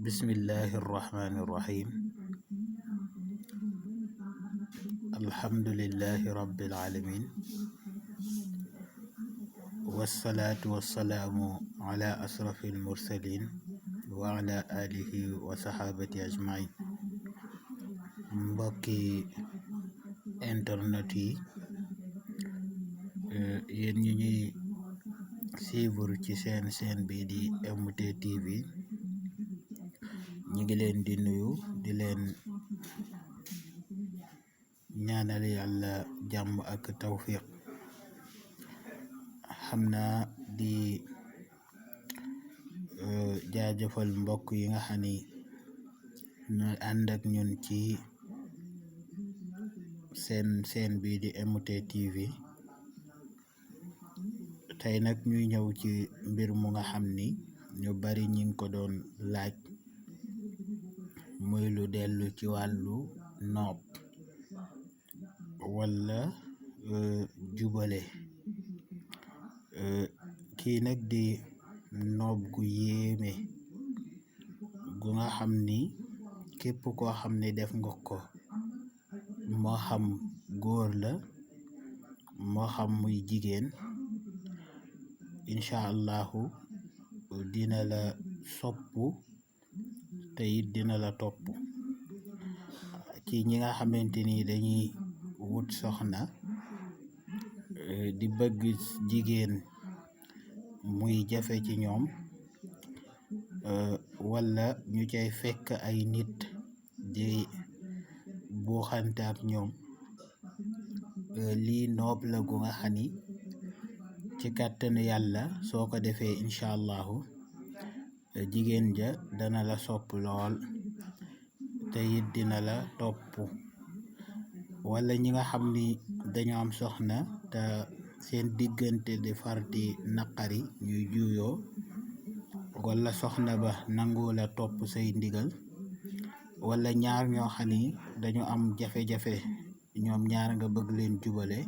bismillahi irrahmani irrahim alhamdulillahi rabbil alamin wassalaatu wassalaamu ala asrafil mursalin wa ala alihi wa sahabati ajmain. Mbokki internet yi yéen ñi ñuy suivre ci seen bi di MT TV ñi ngi leen di nuyu di leen ñaanal yàlla jàmm ak tawfiq. xam naa di jaajëfal mbokk yi nga xam ni ñooy ànd ak ñun ci seen bi di MT TV. tey nag ñuy ñëw ci mbir mu nga xam ni ñu bari ñi ngi ko doon laaj, muy lu dellu ci wàllu noob walla jubale. kii nag di noob gu yéeme gu nga xam ni képp koo xam ni def nga ko, moo xam góor la moo xam muy jigéen, incha allahu dina la soppu te it dina la topp. ci ñi nga xamante ni dañuy wut soxna di bëgg jigéen muy jafe ci ñoom, walla ñu cay fekk ay nit di buuxante ak ñoom, lii noob la gu nga xam ni ci kàttanu yàlla soo ko defee incha allahu jigéen ja dana la sopp lool te it dina la topp. walla ñi nga xam ni dañoo am soxna te seen diggante di far di naqari, ñuy juuyoo, walla soxna ba nangu la topp say ndigal, walla ñaar ñoo xam ni dañu am jafe-jafe ñoom ñaar nga bëgg leen jubale,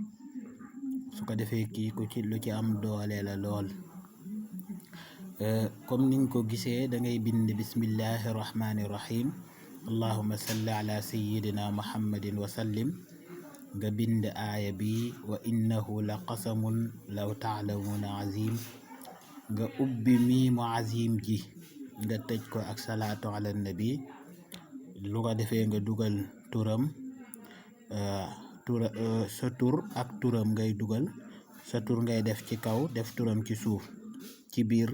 su ko defee kii ku ci lu ci am doole la lool. comme niñ ko gisee da ngay bind bismillahi rahmani rahim allahumma salli ala sayyidina muhammadin wa sallim, nga bind aaya bi wa innahu la qasamun law taalamuuna azim, nga ubbi miimu azim ji nga tëj ko ak salaatu ala nabi. lu ko defee nga dugal turam, sa tur ak turam ngay dugal, sa tur ngay def ci kaw, def turam ci suuf, ci biir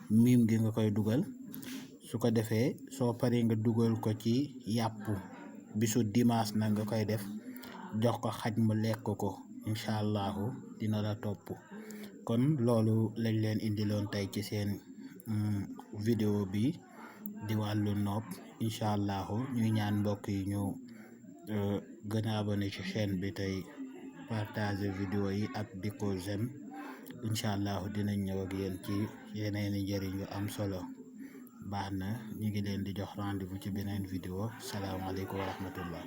miim gi nga koy dugal. su ko defee soo paree nga dugal ko ci yàpp bisu dimanche na nga koy def, jox ko xaj mu lekk ko, incha allahu dina la topp. kon loolu lañ leen indiloon tey ci seen vidéo bi di wàllu noob. incha allahu ñuy ñaan mbokk yi ñu gën a abonné ci chaîne bi tey partager vidéo yi ak di ko j'aime. incha allahu dinañ ñëw ak yéen ci yeneeni njëriñ yu am solo. baax na, ñu ngi leen di jox rendez-vous ci beneen vidéo. salaamaaleykum wa rahmatullah.